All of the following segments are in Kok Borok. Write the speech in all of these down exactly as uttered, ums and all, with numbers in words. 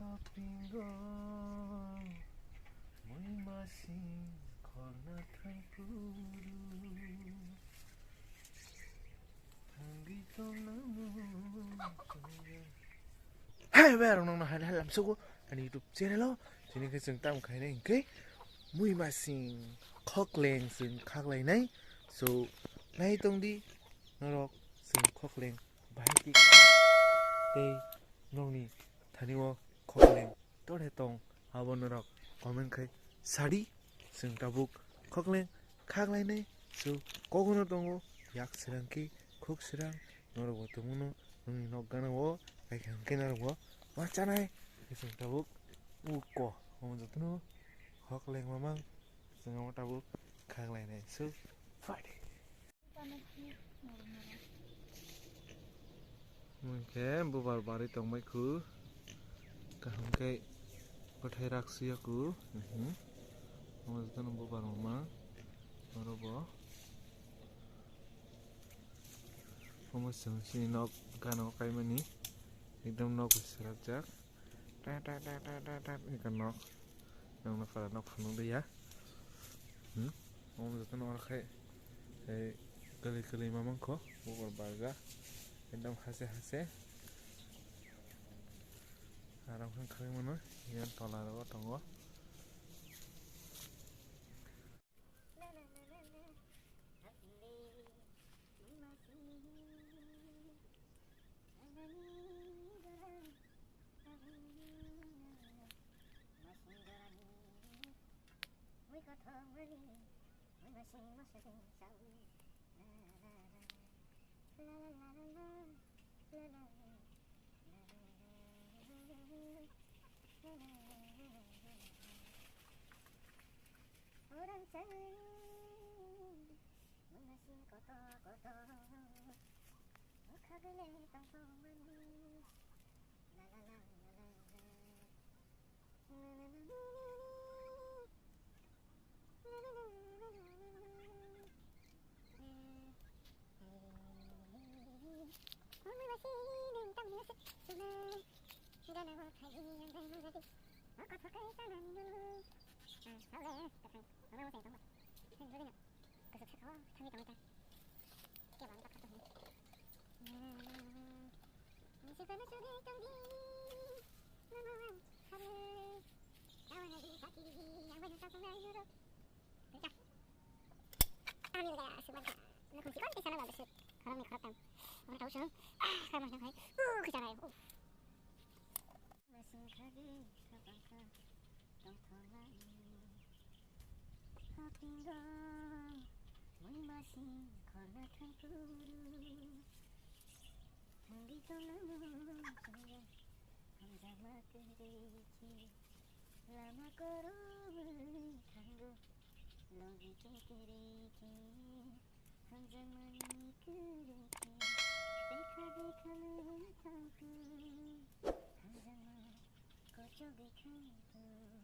Pingo, mui masing khorna thangphuru. Thangwi tongna mung tongya. Hai, bai rok nokno hai hai lamsugo ani YouTube channel o. Chini khe chwng tam khainai hinkhe mui masing khokleng chwng khaklainai. So, nai tongdi norok chwng khokleng bahai khe tei nokni thani o khokleng tore tong abo norok comment khai sadi. Chwng tabuk khokleng khaklainai. So, kogono tongo yak srang khe khuk srang norok bo tongmano nokni nok gana o. Hai khe hwnkhe norok bo ma chanai. Chwng tabuk uko omo jotono khokleng mamang chwng omo tabuk khaklainai. So, Friday. Hwnkhe bubar barwi tongbai khu, kaham khe bwthai rak suya khu. Mhm. Omo jotono bubar mama oro bo. Omo chwng chini nok gana o kaimani ekdom nok bai srapjak. Ta ta ta ta ta ta eka nok. Nokno para nok phunuk liya. Hmm? Omo jotono oro khai, eh, kwlwi kwlwi ma mankho, bubar barga. Ekdom hase hase. Aram khe khagwi mano, yan tola rogo tongo. Orang cari mengasih kotor-kotor. Muka gini tongkol manis. La la la la la la. La la la la la la. Ani udah suban ka. Lu kunci kan kesana bagus sih. Kalau nih kalau tam. Orang tahu sih. Ah, kayak mana hai. Uh, kejar aja. Uh. Masing kage kapangka tongthoknai. Hapingo mui masing khorna thangkuru. Thangwi tongna mung tongya. Hamjakma kwrwi khe lama kwrwngwi thango. Logi khe kwrwi khe hamjakmani kwrwi khe. Bekha bekha lwi thangkhu. Hamjakma kochogwi thangkhu.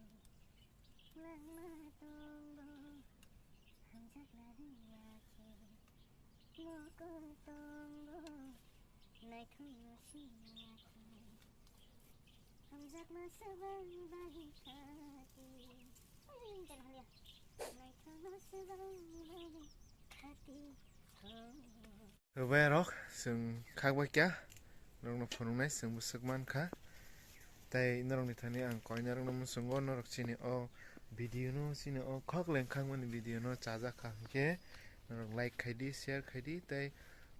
Langma tongo hamjakna rwya khe. Mokol tongo naithokno siyakhe. Hamjakma swbang bagwi khati. Oi, jan haliya. Naithokno swbang bagwi khati. Rubai rok, chwng khakbai kya. Norokno phunuknai chwng bwswk mankha. Tei norokni thani ang koinarokno mwswngo, norok chini o video no, chini o khokleng khakmani video no chajak kha hinkhe norok like khaidi, share khaidi, tei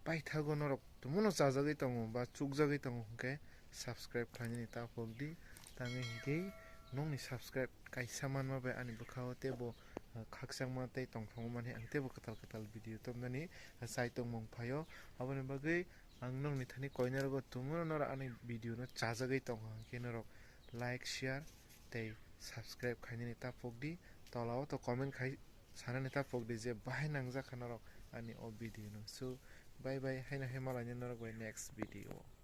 paithago norok tumuno chajagwi tongo ba chukjagwi tongo hinkhe subscribe khlainani ta phokdi. Tangwi hinkhe nokni subscribe kaisa manma bai ani bwkhao teibo, ah, khakchangma tei tongthokma manwi ang teibo kwtal kwtal video tubunani chai tongmung phaio. Aboni bagwi ang nokni thani koinarokgo tumuno norok ani video no chajagwi tongo hinkhe norok like, share tei subscribe khainani ta phokdi. Tola o to comment khai sanani ta phokdi je bahai nangjak kha norok ani o video no. So, bye bye, haino hai malainai norok bai next video o.